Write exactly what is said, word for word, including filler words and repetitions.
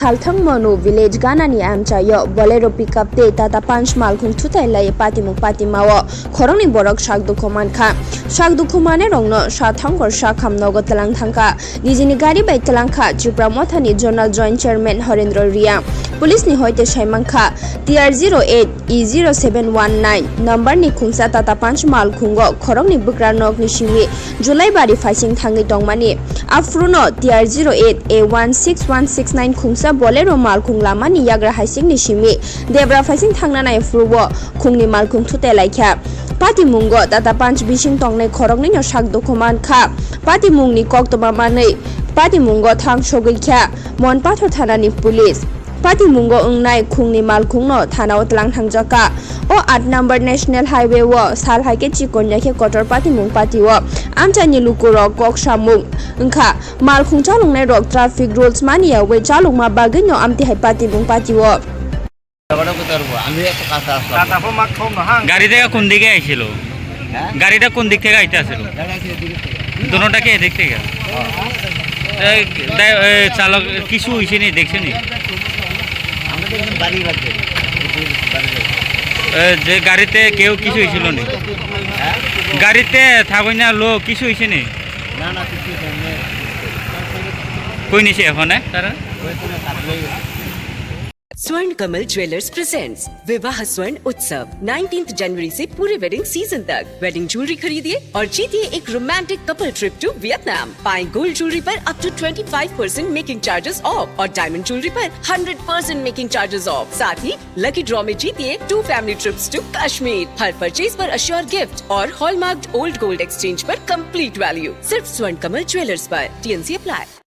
Thalthang Manu village ganani amchaio Bolero pickup tei Tata Punch malkhung thutai lai patimung patimao khoroknwi borok sak dukhu mankha. Sak dukhu manai rokno sathangkor sakham nogo tlang thangkha. Nijini gari bai tlang kha Tipra Mothani Zonal Joint Chairman Horendra Reang. Police ni hoite sai mankha T R zero eight E zero seven one nine number ni khungsa Tata Punch malkhungo khoroknwi bwkra nokni simi July bari phaising thangwi tongmani. Aphuru no T R zero eight A one six one six nine khungsa Bolero malkhung lamani yagra haisingni simi debra phaising thangna nai phuru o khungni malkhung thutai laikha. Patimungo Tata Punch bising tongnai khoroknwi no sak dukhu mankha. Patimungni koktwma manwi patimungo thang sogwi kha Monpathor thanani police. Patimungo wngnai khungni malkhungno thanao tlang thangjakha. O aat number National Highway o sal hai khe chikon ya khe kotor patimung patio amchaini lukurok kok samung wngkha. Malkhung chaloknai rok traffic rules maniyawi chalokma bagwino amtwi hai patimung patio. আমি এত কাছে আসলাম। দাদা, ও মা, কম না, হ্যাঁ। গাড়িটা কোন দিকে আইছিল? হ্যাঁ? গাড়িটা কোন দিক থেকে আইতে আসছিল? গাড়ি আছে এদিকে থেকে। দুটোটা কি এদিক থেকে? এই, দে-, এই, চালক কিছু হইছে নি, দেখছে নি? আমরা তো একদম বাড়ি বাড়ি। বাড়ি বাড়ি। এ, যে গাড়িতে কেউ কিছু হইছিল নি? হ্যাঁ? গাড়িতে থাকই না লোক কিছু হইছে নি? না, না, কিছু হয়নি। কই নিছে এখন, এ, তারা? ওই কোনো কাজ নেই। Swarn Kamal Jewellers presents Vivah Swarn Utsav, nineteenth January से पूरे wedding season तक। Wedding jewelry खरीदिए और जीतिए एक romantic couple trip to Vietnam। पाएं gold jewelry पर up to twenty five percent making charges off और diamond jewelry पर hundred percent making charges off। साथ ही lucky draw में जीतिए two family trips to Kashmir। हर purchase पर assured gift और hallmarked old gold exchange पर complete value। सिर्फ स्वर्ण कमल ज्वेलर्स पर। T N C apply।